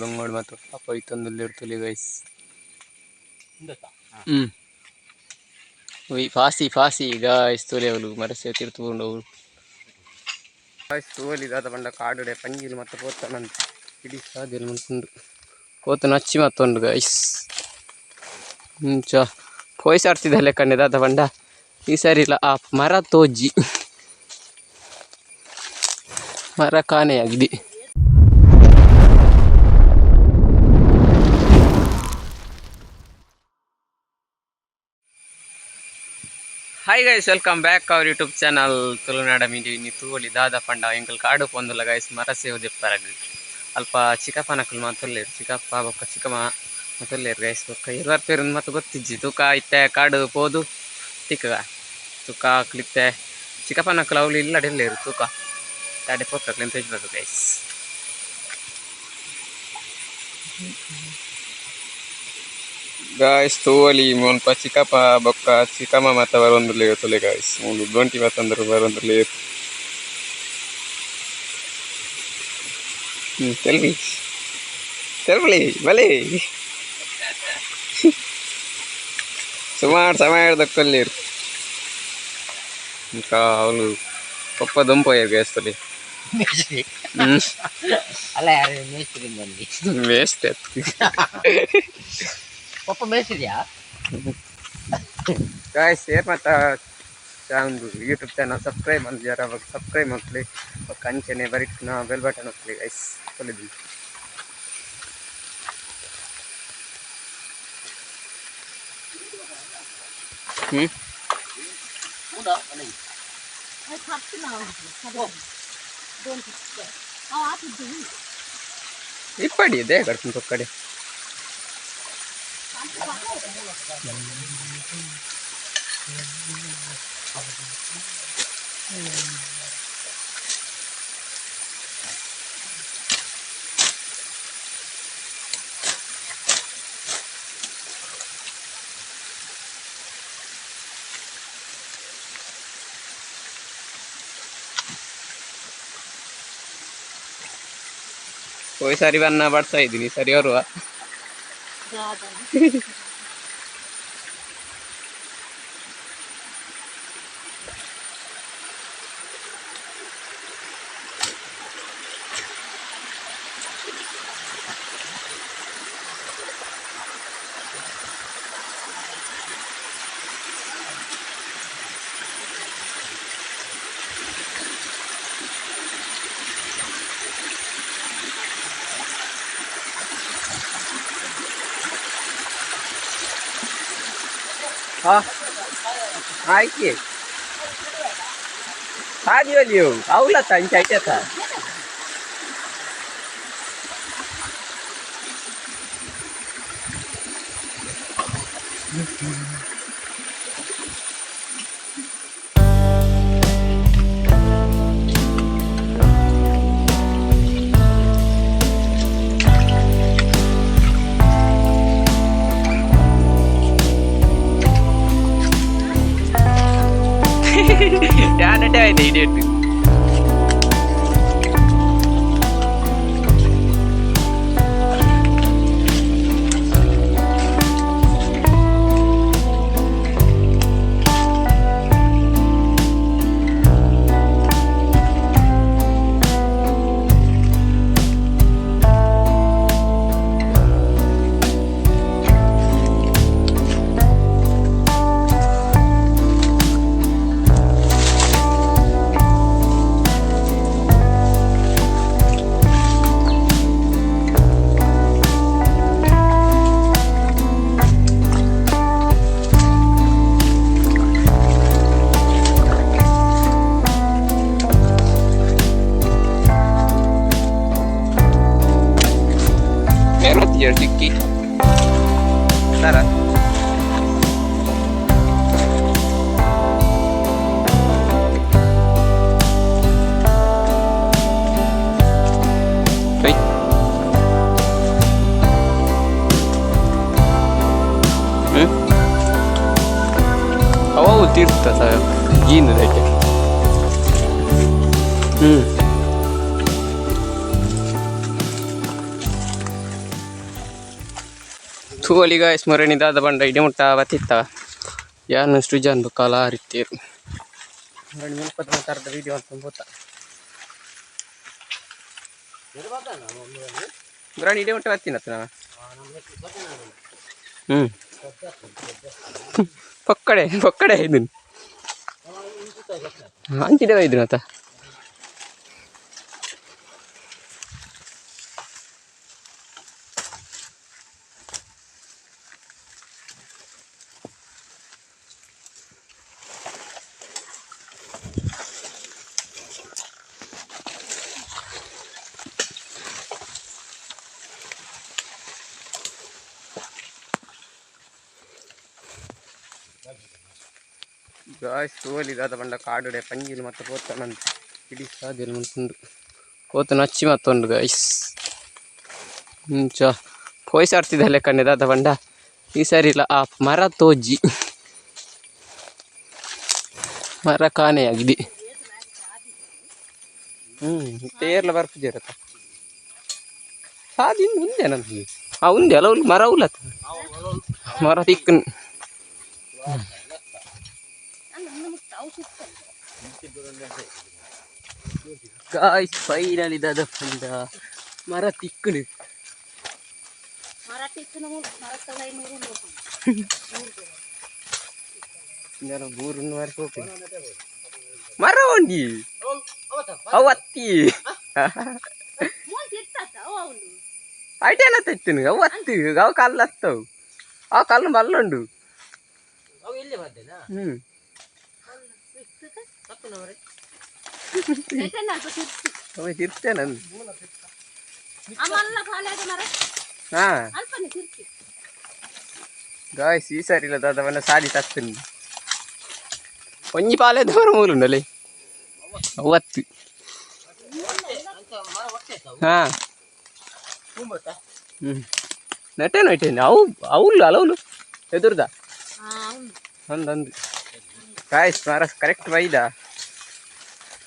ಬಂಗೋಡು ಮತ್ತು ಅಪ್ಪ ಇತ್ತೊಂದುಲ್ಲೆರ್ ತೂಲೆ ಗೈಸ್. ಹ್ಮ್ ಒಯ್ ಫಾಸಿ ಫಾಸಿ ಗಾಯ್ಸ್, ತೂಲೆ ಅವ್ಲು ಮರಸೆ ತಿರ್ತು ಪೋಂಡು ಅವು. ಗಾಯ್ಸ್, ತೂವೊಲಿ ದಾದ ಪಂಡ ಕಾಡುಡೆ ಪಂಜಿಲು ಮತ್ತ ಪೋತನಂತ ಇಡೀ ಸಾದಿಲ್ ಮಲ್ಪುಂಡು ಪೋತು ನಚ್ಚಿ ಮತ್ತೊಂಡು ಗಾಯ್ಸ್. ಇಂಚ ಪೋಯ್ಸಾಡ್ತಿದ್ದ ಲೆಕ್ಕನೆ ದಾದ ಪಂಡ ಈ ಸರಿಲ ಆ ಮರ ತೋಜಿ, ಮರ ಕಾಣೆಯಾಗಿದೆ. Hi guys, welcome back our YouTube channel Tulunada media. ಇನಿ ತೂವೊಲಿ ದಾದ ಪಂಡ ಎಂಕಲ್ ಕಾಡು ಪೊಂದುಲ್ಲ ಗೈಸ್, ಮರ ಸೇವ್ ದೆಪ್ಪರಗ್. ಅಲ್ಪ ಚಿಕ್ಕಪ್ಪನಕುಲು ಮಾತೊಲ್ಲೆರ್, ಚಿಕ್ಕಪ್ಪ ಬೊಕ್ಕ ಚಿಕ್ಕಮ್ಮ ಮಾತೊಲ್ಲೆರ್ ಗೈಸ್. ಬೊಕ್ಕ ಇರ್ವರ್ ಪೇರು ಮತ್ತ ಗೊತ್ತಿಜ್ಜಿ. ತೂಕ ಇತ್ತೆ ಕಾಡು ಪೋದು ತಿಕ್ಕಗ ತೂಕ. ಅಕ್ಲಿತ್ತೆ ಚಿಕ್ಕಪ್ಪನಕುಲು ಅವ್ಲು ಇಲ್ಲಡೆ ಇಲ್ಲೇರು. ತೂಕ ತಾಡೆ ಪೋಪಕ್ಲೆನ್ ತೋಜ್ಬೇಕು ಗೈಸ್. ಗಾಯ್ಸ್, ತೂವೊಲಿ ಮುಲ್ಪ ಚಿಕ್ಕಪ್ಪ ಬೊಕ್ಕ ಚಿಕ್ಕಮ್ಮ ಮಾತ ಬರೊಂದುಲ್ಲೆರ್ ತೂಲೆ ಗಾಯ್ಸ್. ಮೂಲು ಗೊಂಟಿ ಪತ್ತೊಂದು ಬರೊಂದುಲ್ಲೆರ್. ತೆಲ್ಪಿ ತೆಲ್ಪಲಿ ಬಲೆ. ಸುಮಾರು ಸಮಯ ದಕ್ಕೊಲ್ಲೇರು. ఇంకా ಅವ್ಲು ಪಪ್ಪ ದೊಂಪೋಯೆರ್ ಗೈಸ್, ತೂಲೆ. ಮೇಸ್ತ್ರಿ. ಅಲ್ಲ, ಯಾರು ಮೇಸ್ತ್ರಿ ಬಂದು? ವೇಸ್ಟ್. ಪಪ್ಪ ಮೇಸ್ತ್ರಿಯಾ? ಗಾಯ್ಸ್, ಏರ್ ಮಾತ ಒಂದು ಯೂಟ್ಯೂಬ್ ಚಾನಲ್ ಸಬ್ಸ್ಕ್ರೈಬ್ ಮಲ್ದಿಜಾರ ಅವಾಗ ಸಬ್ಸ್ಕ್ರೈಬ್ ಮಲ್ಪುಲೆ. ಬೊಕ್ಕ ಅಂಚನೆ ಬರಿಕ್ನ ಬೆಲ್ ಬಟನ್ ಒತ್ತುಲೆ ಗೈಸ್. ತೊಲೆದಿ ಹ್ಮ್. ಇಪ್ಪಡಿ ಇದೆ ಕಡ್ಕೊಂಡು ಕಡೆ. ಹೋಯ್ ಸಾರಿ ಬನ್ನ ಬಡ್ತಾ ಇದ್ದೀನಿ ಸರಿ ಬರುವ. ಹಾ, ಆಯ್ಕೆ ಸಾದಿಯಲ್ಲಿಯೋ ಅವಲತ್ತ ಅಂಚ ಐತೆ. ಯಾನಟೆ ಆಯ್ತು ಇಡಿಯಟ್. Meron ಸಿಕ್ಕಿ ಸರ. ಹ್ಮ್ ಅವು ತೀರ್ಥ ಗೀಂದಕ್ಕೆ. ಹ್ಮ್ ತೂವೊಲಿ ಗಾಯ್ಸ್ ಮೊರಣಿ ದಾದ ಬಂಡ ಇಡೆ ಮುಟ್ಟ ಬತ್ತಿತ್ತ ಯಾನ್ ಸೃಜನ್ ಬೊಕ್ಕ ಲಾರಿತ್ತೇರು ಮೊರಣಿ ಮುಲ್ಪದ ಮಾತಾರದ ವೀಡಿಯೋ ಅಂತ ಪೋತ ಮುರಣಿ ಇಡೆ ಮುಟ್ಟ ಬತ್ತಿನತ್ತ ಪೊಕ್ಕಡೆ ಪೊಕ್ಕಡೆ ಇದನ್ ಅಂಚಿಡೆ ಇದ್ರು ಆತ. ಗಾಯ್ಸ್ ತೋಲಿ ದಾದ ಬಂಡ ಕಾಡುಡೆ ಪಂಜಿಲು ಮತ್ತೆ ಪೋತ ಇಡೀ ಸಾದಿಲ್ ಮುಂತುಂಡು ಪೋತ ನಚ್ಚಿ ಮತ್ತೊಂಡು ಗಾಯ್ಸ್ ಇಂಚ ಪೋಯ್ಸಾಡ್ತಿದ್ದ ಲೆಕ್ಕನೆ ದಾದ ಬಂಡ ಈ ಸರಿ ಇಲ್ಲ ಆ ಮರ ತೋಜಿ ಮರ ಕಾಣೆಯಾಗಿದೆ. ತೇರ್ಲ ಬರ್ಪುಜೇರತ್ತ ಸಾದಿ ಉಂದೆ ನಮ್ಗೆ ಆ ಉಂದೆ ಅಲ್ಲ ಮರ ಉಲ್ಲತ್ತ ಮರ ತಿಕ್ಕನ್. ಗಾಯ್ಸ್ ಫೈನಲಿ ದಾದ ಪಂಡ ಮರ ತಿಕ್ಕುನು. ಬೂರುನ್ನು ಮಾರಿ ಹೋಗ್ತೀನಿ ಮರ ಒಂಡಿ ಅವು ಅತ್ತಿ ಐಟೇನ ತೆತ್ತುನು ಅವು ಅತ್ತಿ ಅವು ಕಲ್ಲು ಹತ್ತವು ಅವು ಕಲ್ಲು ಮಲ್ಲುಂಡು. ಹ್ಮ್ ಅವ ತಿರ್ತೇನೆ. ಹಾ ಗಾಯ್ಸ್ ಈ ಸರಿ ಇಲ್ಲ ದಾದವನ್ನ ಸಾದಿ ತತ್ತುಂಡು ಒಂಜಿ ಪಾಲೆ ದವರ ಮೂಲುಂಡಲೆ ಅವತ್ತು. ಹಾ ಹ್ಮ್ ನೆಟ್ಟೇನು ಇಟ್ಟೇನೆ ಅವು ಅವುಲ್ಲು ಅಲೌಲು ಎದುರ್ದ ಅಂದು ಗಾಯ್ಸ್ ಮರ ಕರೆಕ್ಟ್ ಬೈದ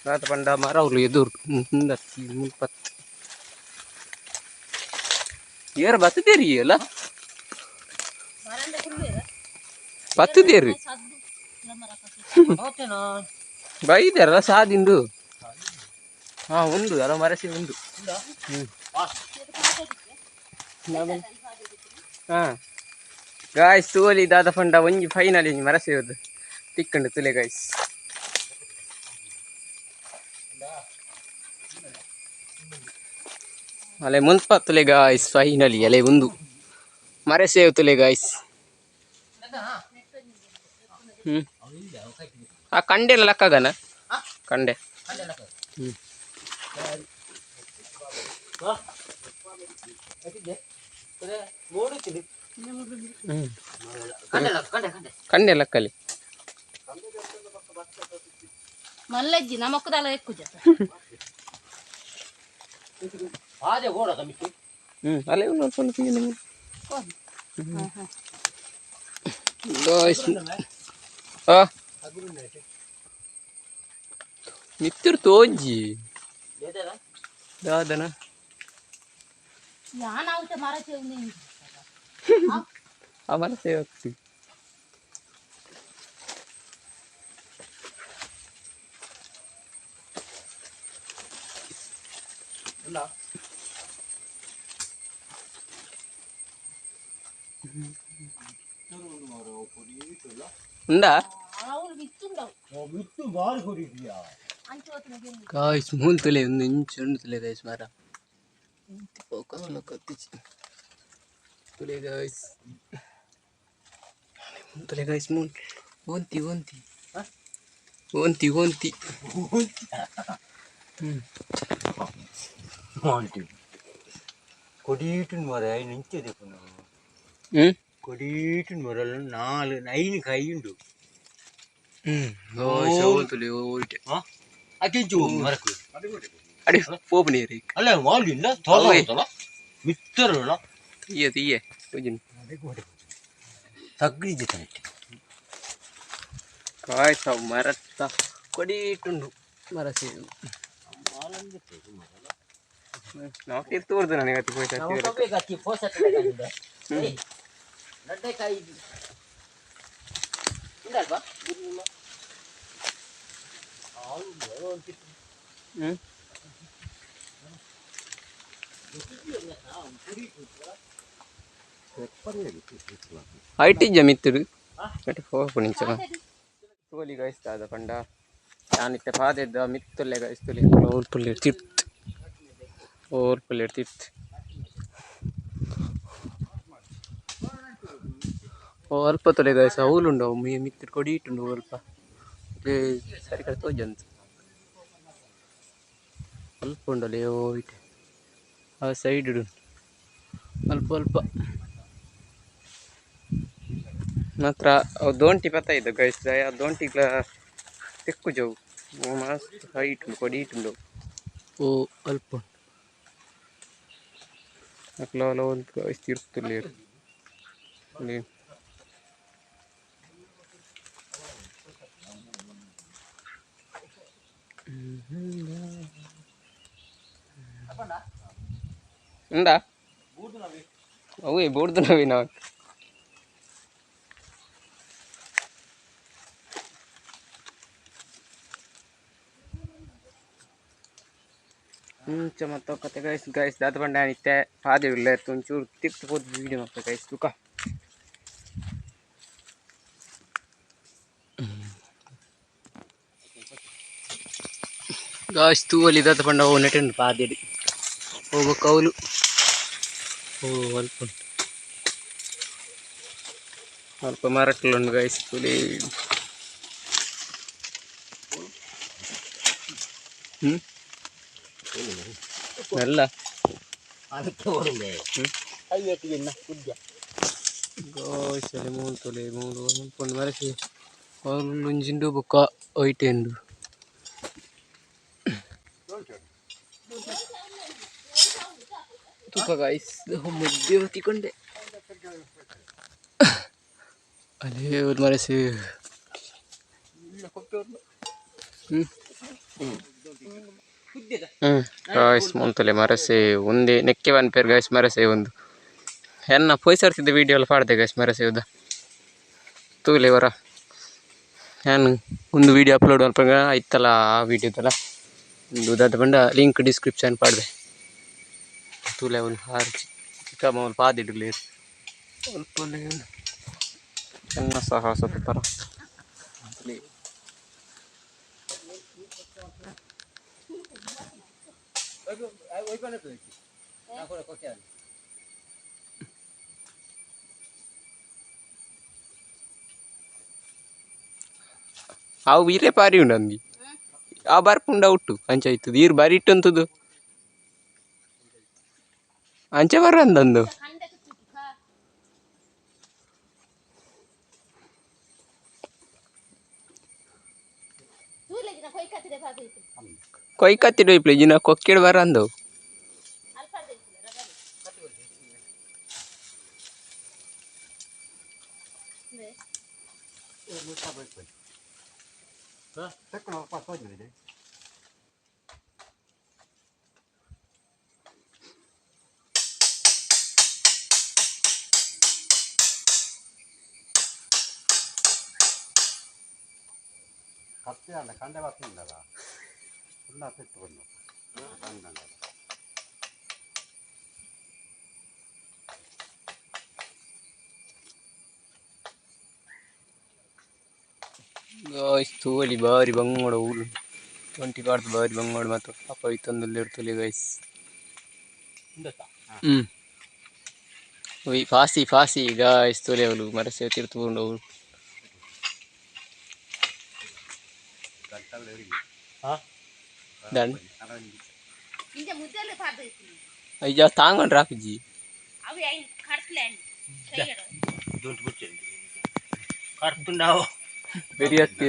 ದಾದ ಪಂಡ ಮರ ಅವ್ಲು ಎದುರು ಹಿಂದತ್ತಿ ಮುಲ್ಪತ್ತು ಏರ ಬತ್ತದೇರಿ ಅಲ್ಲ ಬತ್ತದೇರಿ ಬೈದಾರಲ್ಲ ಸಾದಿಂದು. ಹಾ ಉಂಡು ಅಲ್ಲ ಮರಸಿ ಉಂಡು. ಹಾ ಗಾಯ್ಸ್ ತೋಲಿ ದಾದ ಪಂಡ ಒಂಜಿ ಫೈನಲ್ ಒಂಜಿ ಮರಸೆ ತಿಕ್ಕಂಡು ತುಲೆ ಗಾಯ್ಸ್. ಅಲೆ ಮುನ್ಪ ತುಲೆ ಗಾಯ್ಸ್ ಫೈನಲಿ ಅಲೆ ಒಂದು ಮರಸೇವ್ ತುಲೆ ಗಾಯ್ಸ್. ಹ್ಮ್ ಆ ಕಂಡೆಲ್ಲ ಲಕ್ಕಗನ ಕಂಡೆ. ಹ್ಮ್ ಹ್ಮ್ ಕಂಡೆ ಲಕ್ಕಲಿ ಮಲ್ಲಜ್ಜಿ ನಮಕ್ಕದಲ್ಲ ఎక్కువ ಅಲ್ಲೇ ಗಾಯ್ಸ್ ಆ ಮಿತ್ತುರು ತೋಜಿ ದಾದನ ಯಾನ್ ಮರ ಸೇವ್ ಆ ಮರ ಸೇವ್ ಆಗ್ತದೆ. ಉಂಡಾ ಗಾಯ್ಸ್ ಮೂಲು ತುಲೆ ಒಂದು ಇಂಚು ಉಂಡು ತುಲೆ ಗಾಯ್ಸ್ ಮರ ಫೋಕಸ್ ಕತ್ತಿಚಿ ತುಲೆ ಗಾಯ್ಸ್ ತುಲೆ ಗಾಯ್ಸ್ ಮೂಲ್ ಓಂತಿ ಓಂತಿ ಓಂತಿ ಓಂತಿ. ಕೊಡೀಟುನ್ ಮರ ನಿಂಚದೆ ಕೊಡೀಟುನ್ ಮರ ನಾಲ್ ಐನು ಕೈ ಉಂಡು. ಅಕಿಂಚು ಮರಕು ಅಡಿ ಪೋಪು ನೀರು ಅಲ್ಲ ವಾಲಿಂದ ತೋಲ ಮಿತ್ತರಲ್ಲ ತೀಯ ತೀಯೆ ಪೂಜಿನ್ ತಗ್ಗಿ ಜೊತೆ ಗಾಯ್ಸ್ ಅವು ಮರತ್ತ ಕೊಡೀಟುಂಡು ಮರ ಸೇವು ನಾವು ತೋರ್ದು ನನಗೆ ಅತಿ ಪೋಯ್ತು. ರಡ್ಡೆ ಕಾಯಿ ಉಂಡಲ್ವಾ? ಹ್ಮ್. ಐಟ್ ಇಜ್ಜ ಮಿತ್ತುಡು ಅಟ್ ಪೋಪು ನಿಂಚನ ತೋಲಿ ಗೈಸ್ ದಾದ ಪಂಡ ಯಾನ್ ಇತ್ತೆ ಪಾದೆದ್ದ ಮಿತ್ತುಲ್ಲೆ ಗೈಸ್ ತುಲಿ ಓಲ್ ಪುಲ್ಲೆರ್ ತಿರ್ತ್ ಓಲ್ ಪುಲ್ಲೆರ್ ತಿರ್ತ್ ಓ ಅಲ್ಪ ತುಲೆ ಗೈಸ್ ಅವ್ಲುಂಡು ಅವು ಮಿತ್ತುಡು ಕೊಡಿಟುಂಡು ಅಲ್ಪ ಸರಿ ಕಡೆ ತೋಜಂತು ಅಲ್ಪ ಉಂಡಲೆ ಓ ಇಟೆ ಆ ಸೈಡ್ ಅಲ್ಪ ಅಲ್ಪ ಮಾತ್ರ ಅವು ದೋಂಟಿ ಪತ್ತ ಇದು ಗೈಸ್. ಆ ದೋಂಟಿಗ್ಲ ತೆಕ್ಕುಜವು. ಓ ಮಸ್ತ್ ಹೈಟ್ ಉಂಡು, ಕೊಡಿಟುಂಡು. ಓ ಅಲ್ಪ ಉಂಡು. ಅಕ್ಲ ಒಂದು ಗೈಸ್ ತಿರ್ತುಲ್ಲೆರ್. ಉಂಡಾ? ಅವೇ ಬೋರ್ದು ನವೀನ. ಇಂಚ ಮತ್ತ ಕತೆ ಗೈಸ್. ಗೈಸ್, ದಾದ ಪಂಡ ಇತ್ತೆ ಪಾದೆ ಉಲ್ಲೆ ಒಂಚೂರು ತಿರ್ತ್ ಪೋದು ವೀಡಿಯೋ ಮಲ್ಪೆ ಗೈಸ್ ತುಕ. ಗಾಯ್ಸ್, ತೂವೊಲಿ ದಾದ ಪಂಡ ಅವು ನೆಟುಂಡು ಪಾದೆಡ್. ಓ ಬೊಕ್ಕ ಅವ್ಲು ಓ ಅಲ್ಪ ಉಂಡು. ಅಲ್ಪ ಮರಕ್ಕುಲು ಉಂಡು ಗೈಸ್ ತೂಲೆ. ಹ್ಮ್ ಮೆಲ್ಲ. ಅದಕ್ಕೆ ಓಡಿದೆ. ಕೈ ಎತ್ತಿಗೆ ಕುದ್ಯ. ಗಾಯ್ಸ್, ಅಲ್ಲಿ ಮೂಲು ತೂಲೆ, ಮೂಲು ಮುಲ್ಪ ಮರಸಿ ಅವ್ಲು ಒಂಜಿಂಡು ಬೊಕ್ಕ ಒಯ್ಟೆ ಉಂಡು. ತೂಕ ಗಾಯ್ಸ್, ಮುದ್ದೆ ಹೊತ್ತಿಕೊಂಡೆ ಅಲೇ ಒಂದು ಮರಸಿ. ಹ್ಮ್ ಹ್ಮ್ ಗಾಯ್ಸ್, ಮುಂತಲೆ ಮರಸೆ ಒಂದೇ ನೆಕ್ಕೆ ಪನ್ಪೆರ್ ಗಾಯ್ಸ್. ಮರಸೆ ಒಂದು ಎನ್ನ ಪೋಯ್ ಸರ್ತಿದ್ದ ವೀಡಿಯೋ ಎಲ್ಲ ಪಾಡ್ದೆ ಗಾಯ್ಸ್. ಮರಸೆ ಉದ ತೂಲೆ ವರ ಯಾನ್ ಒಂದು ವೀಡಿಯೋ ಅಪ್ಲೋಡ್ ಮಲ್ಪುನಗ ಇತ್ತಲ್ಲ ಆ ವೀಡಿಯೋದಲ್ಲ. ಉಂದು ದಾದ ಪಂಡ ಲಿಂಕ್ ಡಿಸ್ಕ್ರಿಪ್ಷನ್ ಪಾಡ್ದೆ ತೂಲೆ. ಅವ್ಲು ಆರ್ ಚಿಕ್ಕಮ್ಮ ಅವ್ಲು ಪಾದಿಡುಲ್ಲೆರ್ ಅಲ್ಪ. ಎನ್ನ ಸಾಹಸದ ಪರ. ಅವು ಇರೆ ಪಾರಿ ಉಂಡು ಆ ಬರ್ಪುಂಡ ಉಟ್ಟು ಅಂಚ ಇತ್ತದು ಈರ್ ಬಾರಿ ಇಟ್ಟಂತದ್ದು ಅಂಚೆ ಬರಂದಂದು. ಕಂಡಕ್ಕೆ ತುಕ್ಕ. ತೂಲೆಗಿನ ಕೊಯ್ ಕತ್ತಿದೆ ಪಾದೈತು. ಕೊಯ್ ಕತ್ತಿಡು ಇಪ್ಲೆ ಜಿನ ಕೊಕ್ಕೆಡ್ ಬರಂದು. ಅಲ್ಪ ರಗಲಿ. ಕತ್ತೆ ಅಲ್ಲ ಕಂಡೆ ಬರ್ತದಲ್ಲ ಎಲ್ಲ ತೆತ್ತುಕೊಂಡು ಬಂದಂಡ. ಗಾಯ್ಸ್, ತೂವಲಿ ಬಾರಿ ಬಂಗೋಡ ಊರು ಒಂಟಿ ಪಾಡ್ದು ಬಾರಿ ಬಂಗೋಡು ಮಾತ್ರ ಅಪ್ಪ ಇತ್ತೊಂದುಲ್ಲೆರ್ ತೂಲೆ ಗಾಯ್ಸ್. ಹ್ಮ್ ಒಯ್ ಫಾಸಿ ಫಾಸಿ ಗಾಯ್ಸ್, ತೂಲೆ ಅವ್ಲು ಮರಸೆ ತಿರ್ತು ಪೋಂಡು ಅವು. ದಂಡ್. ಇಂಜ ಮುದ್ದೆಲ್ಲ ಪಾದೈತು. ಅಯ್ಯ ತಾಂಗೊಂಡ್ರೆ ಹಾಕುಜಿ. ಅವು ಐನ್ ಕಡ್ಸ್ಲೆ ಕೈಯಡ. ದೊಡ್ಡ ಬುಚ್ಚೆ ಕರ್ತುಂಡಾವು. ಬೆರಿಯತ್ತಿ.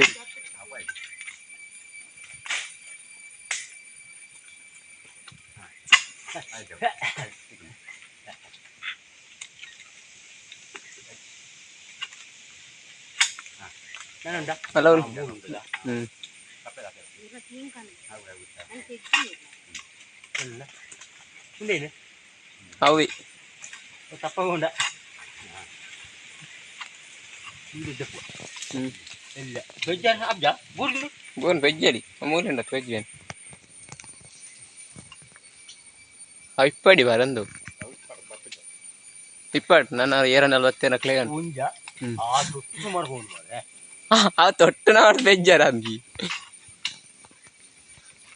ನಾನುಂಡ. ಅಲ್ಲ ಅವ್ಲು. ಹ್ಮ್. ಉಂಡೇನು? ಅವಿ. ತಪ್ಪಗೊಂಡ. ಹ್ಞೂ. ಇಲ್ಲ ಬೆಜ್ಜ ಅಬ್ಜ ಬೂರ್ದು. ಬೋನ್ ಬೆಜ್ಜಡಿ ಮೂಲೆಂಡ ಬೆಜ್ಜಿ ಇಪ್ಪಡಿ ಬರಂದು ಇಪ್ಪಟ್ ನನ್ನ ಏರ ನಲ್ವತ್ತೇನ ಕ್ಲೇ. ಉಂಜ. ಹ್ಮ್. ಆ ತೊಟ್ಟು ಮಾಡ್ಕೊಂಡು ಮಾರ್ರೆ. ಆ ತೊಟ್ಟು ನಾಡು ಬೆಜ್ಜಾರ ಅಂದಿ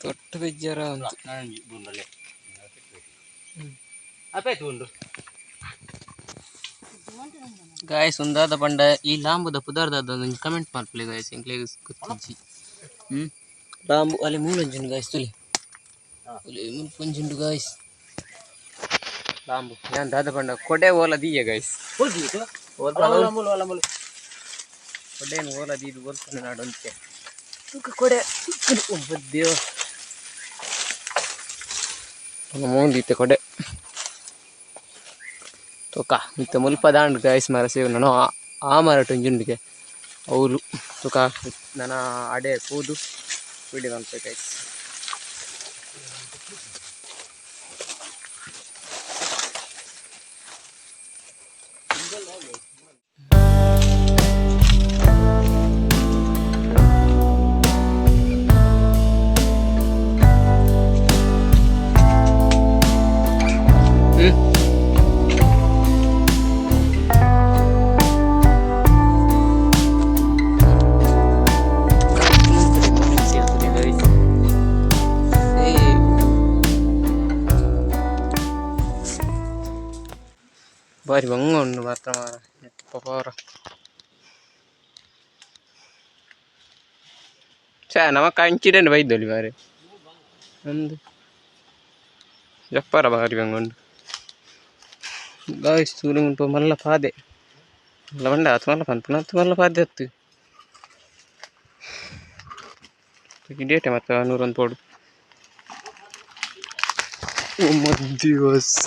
ತೊಟ್ಟು ಬೆಜ್ಜಾರ ಅಂತ. ನಾನು ಬೂರ್ನಲ್ಲೇ ಅಪ್ಪ ಉಂಡು. ಗಾಯ್ಸ್, ಉಂದಾದ ಪಂಡ ಈ ಲಾಂಬುದ ಪುದರ್ದಾದ ಒಂಜಿ ಕಮೆಂಟ್ ಮಲ್ಪುಲೆ ಗಾಯ್ಸ್, ಎಂಕ್ಲೆಗ್ ಗೊತ್ತಿಜ್ಜಿ. ಲಾಂಬು ಅಲ್ಲಿ ಮೂಲೊಂಜುಂಡು ಗಾಯ್ಸ್, ತುಲೆ. ಅಲ್ಲಿ ಮುಲ್ಪೊಂಜುಂಡು ಗಾಯ್ಸ್ ಲಾಂಬು. ಯಾನ್ ದಾದ ಪಂಡ ಕೊಡೆ ಓಲ ದೀಯ ಗಾಯ್ಸ್. ಕೊಡೆನ್ ಓಲ ದೀದು ಓಲ್ಪುನ ನಾಡೊಂತೆ ತುಕ ಕೊಡೆ ದೇವ ಮೋಂದಿತ್ತೆ ಕೊಡೆ ತೂಕ ಮಿತ್ತ ಮುಲ್ಪ ದಾಂಡ್ ಗಾಯ್ಸ್. ಮರ ಸೇವ್ ನಾನು ಆ ಮರಟ್ ಒಂಜುಂಡಿಗೆ ಅವ್ಲು ತುಕ. ನನ ಅಡೆ ಪೋದು ವಿಡಿಯೋ ಮಲ್ಪೆ ಗಾಯ್ಸ್. ಹ್ಞೂ. ಗೈಸ್. ಬಾರಿ ಬಂಗ ಉಂಡು ಮಾತ್ರ ಮಾರ ಪಪಾರ. ಛೇ, ನಮ ಕಂಚಿಡನ್ನು ಬೈದೊಲಿ ಮಾರೆ ಒಂದು ಜಪ್ಪಾರ. ಬಾರಿ ಬಂಗ ಉಂಡು ಗಾಯ್ಸ್. ತೂಲು ಉಂಟು ಮಲ್ಲ ಪಾದೆ ಮಲ್ಲ ಬಂಡ ಆತು ಮಲ್ಲ ಪನ್ಪುನ ಆತು ಮಲ್ಲ ಪಾದೆ ಅತ್ತು ಡೇಟೆ ಮತ್ತೆ ನೂರೊಂದು ಪೋಡು ದಿವಸ.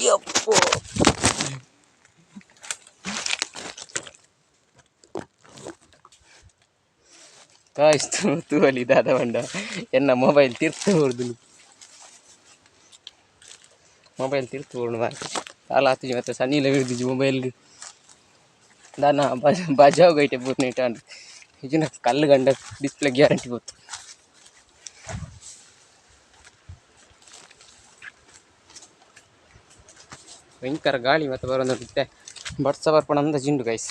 ಯಪ್ಪೋ ಗಾಯ್ಸ್, ತೂವಲಿ ದಾದ ಬಂಡ ಎನ್ನ ಮೊಬೈಲ್ ತೀರ್ಥ ಹೊರ್ದು, ಮೊಬೈಲ್ ತೀರ್ಥ ಹೊರ್ಡು ಮಾರ್ರೆ. ಕಾಲ ಆತುಜಿ ಮತ್ತೆ ಸನ್ನಿಲ ಬಿರ್ದಿಜಿ ಮೊಬೈಲ್. ದಾನ ಬಜಾವ್ ಗೈಟೆ ಪೂರ್ಣ ಇಟ್ಟಾಂಡ್ ಇಜಿನ ಕಲ್ಲು ಗಂಡ ಡಿಸ್ಪ್ಲೇ ಗ್ಯಾರಂಟಿ ಗೊತ್ತು. ಭಯಂಕರ ಗಾಳಿ ಮತ್ತೆ ಬರೋದು ಇತ್ತೆ. ಬರ್ಸ ಬರ್ಪಣ ಅಂದ ಜಿಂಡು ಗೈಸ್.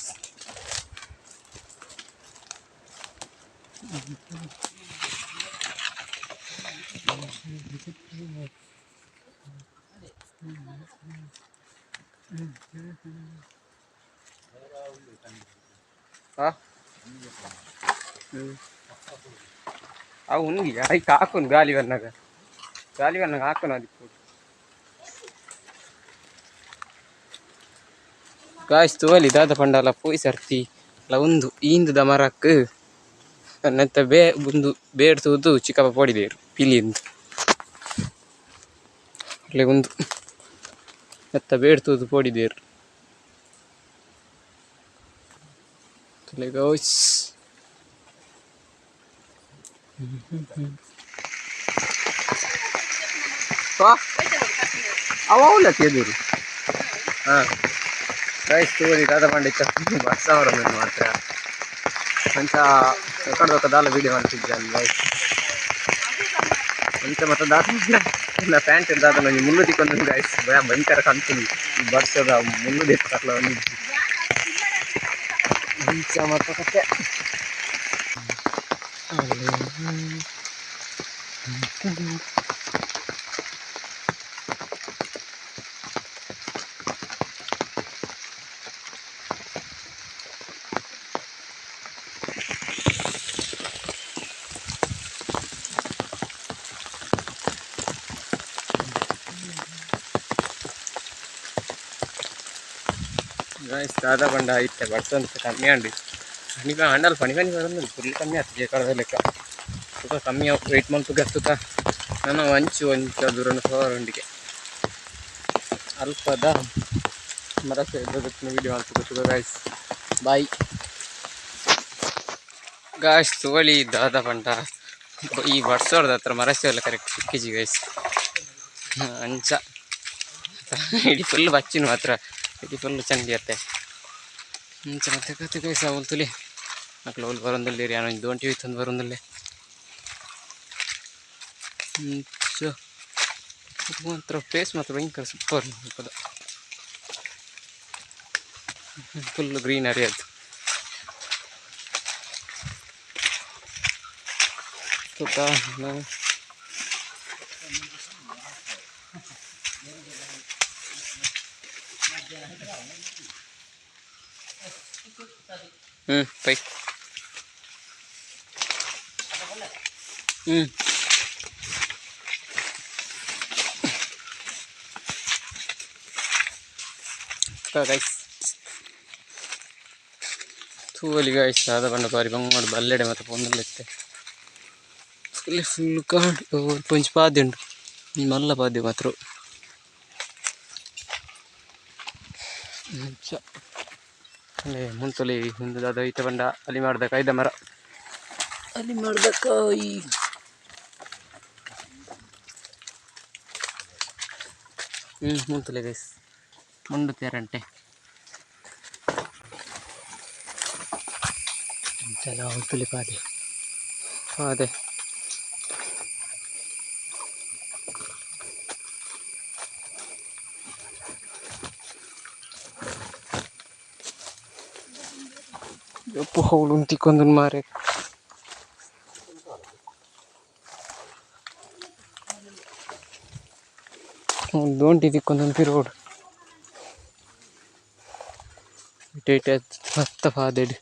ಆ ಅವು ಉಂಗಿ ಐಕ್ ಹಾಕುನು ಗಾಲಿ ಬನ್ನಾಗ, ಗಾಲಿ ಬನ್ನಾಗ ಹಾಕುನು ಅದಕ್ಕೆ ಗಾಯ್ಸ್. ತೋಲಿ ದಾದ ಪಂಡಲ ಪೋಯ್ ಸರ್ತಿ ಅಲ್ಲ ಉಂದು ಈಂದುದ ಮರಕ್ ನೆತ್ತ ಬೇ ಉಂದು ಬೇಡ್ ತೂದು ಚಿಕ್ಕಪ್ಪ ಪೋಡಿದೇರು ಪಿಲಿಂದು. ಅಲ್ಲೇ ಉಂದು ನೆತ್ತ ಬೇಡ್ ತೂದು ಪೋಡಿದೇರು ಗಾಯ್ಸ್. ಅವ ಎದುರು. ಹಾಂ ಗೈಸ್, ತೋರಿ ದಾದ ಪಂಡ ಬರ್ಸ ಬರೋದು ಮಾತ್ರ. ಅಂಚ ಕಡ್ದೊಕ್ಕ ದಾಲ ವೀಡಿಯೋ ಮಾಡ್ತಿದ್ದಾನೆ ಗೈಸ್. ಅಂಚ ಮತ್ತೆ ದಾದ ಪ್ಯಾಂಟ್ ದಾದ ಒಂಜಿ ಮುಳ್ಳು ತಿಕ್ಕೊಂದು ಗೈಸ್. ಭಯ ಭಯಂಕರ ಕಾಣ್ತೀನಿ ಈ ಬರ್ಸದ ಮುಳ್ಳು ದಿಕ್ಕಲ್ಲ ಒಂದು. ಅಂಚ ಮತ್ತೆ ಕತೆ. ಗೈಸ್, ದಾದ ಬಂಡ ಇತ್ತೆ ಬರ್ಸಂತ ಕಮ್ಮಿ ಅಂಡಿ. ಪನಿ ಅಂಡಲ್ ಪನಿ ಪನಿ ಬರೋದು ಫುಲ್ ಕಮ್ಮಿ ಆಗ್ತದೆ ಕಡದ ಲೆಕ್ಕ. ತುಕ ಕಮ್ಮಿ ವೆಯ್ಟ್ ಮಲ್ಪುಗ ತುಕ. ನಾನು ಅಂಚು ಅಂಚು ದೂರನ ಉಂಡಿಗೆ ಅಲ್ಪದ ಮರ ವಿಡಿಯೋ ಮಲ್ಪುಗ ತುಕ ಗಾಯ್ಸ್. Bye guys. ತೋಳಿ ದಾದ ಪಂಡ ಈ ಬರ್ಸೋರ್ದ ಹತ್ರ ಮರಸೆ ಎಲ್ಲ ಕರೆಕ್ಟ್ ಸಿಕ್ಕಿಜಿ ಗೈಸ್. ಅಂಚ ಇಡೀ ಫುಲ್ ಬಚ್ಚಿನ ಮಾತ್ರ, ಇಡೀ ಫುಲ್ ಚಂದ ಇರುತ್ತೆ. ಇಂಚ ಮತ್ತೆ ಕತೆ ಗೈಸ್ ಅವಲ್ ತುಲಿ ಅಕ್ಲು ಅವ್ಲು ಬರೋಂದಿಲ್ಲ ರೀ ಯಾನೊಂಜಿ ದೋಂಟಿ ಹೋಯ್ತಂದು ಬರೋಂದಿಲ್ಲ ಇಂಚ ಮಾತ್ರ ಪ್ಲೇಸ್ ಮಾತ್ರ ಭಯಂಕರ ಸೂಪರ್ ಪದ ಫುಲ್ ಗ್ರೀನರಿ ಅದು ತುಕ ನಾವು ಪೈ ಗೈಸ್ ತೂವಲಿ ಗೈಸ್ ದಾದ ಪಂಡ ಬಾರಿ ಬಂಗೋಡು ಬಲ್ಲೆಡೆ ಮಾತ ಪೊಂದುಲ್ಲೆತ್ತೆ ಫುಲ್ ಫುಲ್ ಕಾಡು ಒಂಜಿ ಪಾದೆ ಉಂಡು ಒಂಜಿ ಮಲ್ಲ ಪಾದೆ ಮಾತ್ರ ಅಂಚ ಅಲ್ಲೇ ಮುಂತೊಲಿ ಉಂದು ದಾದ ಐತ ಪಂಡ ಅಲ್ಲಿ ಮಾಡ್ದ ಕಾಯ್ದ ಮರ ಅಲ್ಲಿ ಮಾಡ್ದ ಕಾಯಿ ಮುಂತೊಲಿ ಗೈಸ್ ಮುಂಡು ತೇರಂಟೆ ಅಂಚಲ ಉಂತುಲಿ ಪಾದೆ ಪಾದೆ ಯಪ್ಪು ಹೌಲು ತಿಕ್ಕೊಂದು ಮಾರೆ ದೋಂಟಿ ತಿಕ್ಕೊಂದು ಪಿರೋಡ್ ಇಟೆ ಇಟೆ ಮತ್ತ ಪಾದೆಡ್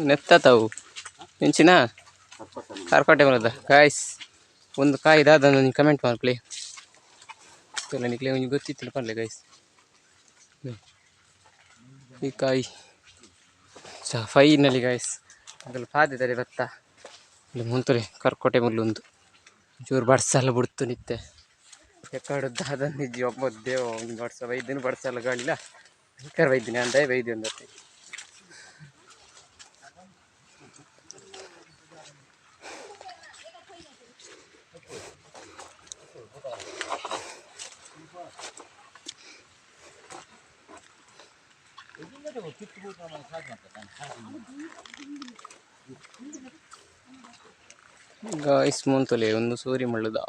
ನೆತ್ತ ತಾವು ಎಂಚಿನ ಕಾರ್ಕೋಟೆ ಬರೋದ ಗಾಯ್ಸ್ ಒಂದು ಕಾಯಿ ದಾದ ನನಗೆ ಕಮೆಂಟ್ ಮಾಡ್ಲಿ ನಿಕ್ಲೆ ಒಂಜಿ ಗೊತ್ತಿತ್ತು ಪನ್ಲೆ ಗೈಸ್ ಈ ಕಾಯಿ ಚ ಫೈನಲಿ ಗಾಯ್ಸ್ ಅಗಲ್ ಪಾದೆ ಬತ್ತ ಇಲ್ಲಿ ಮುಂತುಲೆ ಕರ್ಕೋಟೆ ಮುಲ್ಲುಂದು ಚೂರು ಬಡ್ಸಲ್ಲ ಬಿಡ್ತು ನಿತ್ತೆ ಎಕ್ಕಡು ದಾದ ನಿಜ ಒಬ್ಬ ದೇವ ಒಂದು ಬಡ್ಸ ಬೈದಿನ ಬಡ್ಸಲ್ಲ ಗಾಳಿಲ್ಲ ಭಯಂಕರ ಬೈದಿನಿ ಅಂದೇ ಬೈದಿ ಒಂದತ್ತೆ ಗಾಯ್ಸ್ ಮುಂತುಲೆ ಒಂದು ಸೂರಿ ಮುಳ್ಳುದ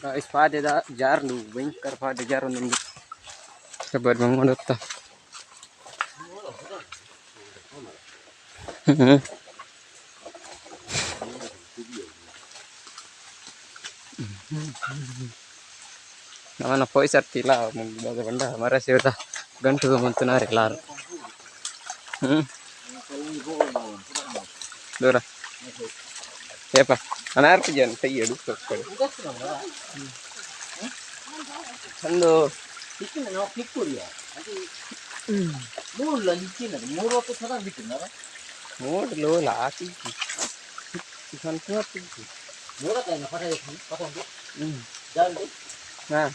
ಗಾಯ್ಸ್ ಪಾದೆದ ಜಾರ್ಲು ಭಯಂಕರ ಪಾದೆ ಜಾರೊಂದುಂಡು ಬಾರಿ ಬಂಗೊಂಡು ನಮನ ಪೋಯ್ ಸರ್ತಿಲ್ಲ ದಾದ ಪಂಡ ಮರ ಸೇರ್ದ ಗಂಟು ಮಂತುನಾರ್ ಎಲ್ಲಾರು ದೂರ ಏಪ ಅನಾರ್ಪುಜನ್ ಕೈ ಎಡು ಚಂದು ನಾವು ಕ್ಲಿಕ್ ಕೊಡಿಯ ಮೂರು ಮೂರು ವರ್ಷ ಸದಾ ಬಿಟ್ಟಿದ್ದಾರ ಮೂಡ್ಲು ಲಾತಿ ಸ್ವಲ್ಪ ಮೂರಕ್ಕಾಯ್ನ ಪಟ ಪಟಂದು ಜಾಲ್ದು ಹಾಂ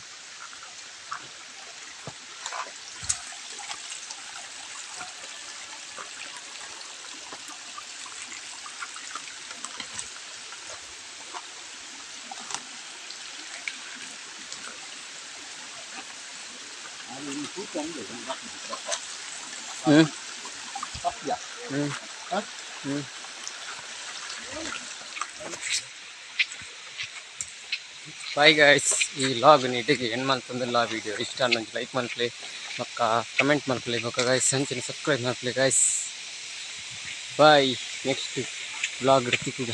ಹ್ಞೂ. ತಪ್ಪಿಯಾ? ಹ್ಞೂ. ಹಾ? ಹ್ಞೂ. Bye guys. ಈ ಲಾಗ್ ನೀಟಿಗೆ ಎಂಡ್ ಮಂತಂದಿಲ್ಲ. ವೀಡಿಯೋ ಇಷ್ಟ ಅನ್ನೊಂದು ಲೈಕ್ ಮನ್ಪ್ಲೆ, ಬೊಕ್ಕ ಕಮೆಂಟ್ ಮನ್ಪ್ಲೆ, ಬೊಕ್ಕ ಗೈಸ್ ಅಂಚಿನ ಸಬ್ಸ್ಕ್ರೈಬ್ ಮನ್ಪ್ಲೆ. Guys, bye. Next vlog ತಿಕ್ಕುಗ.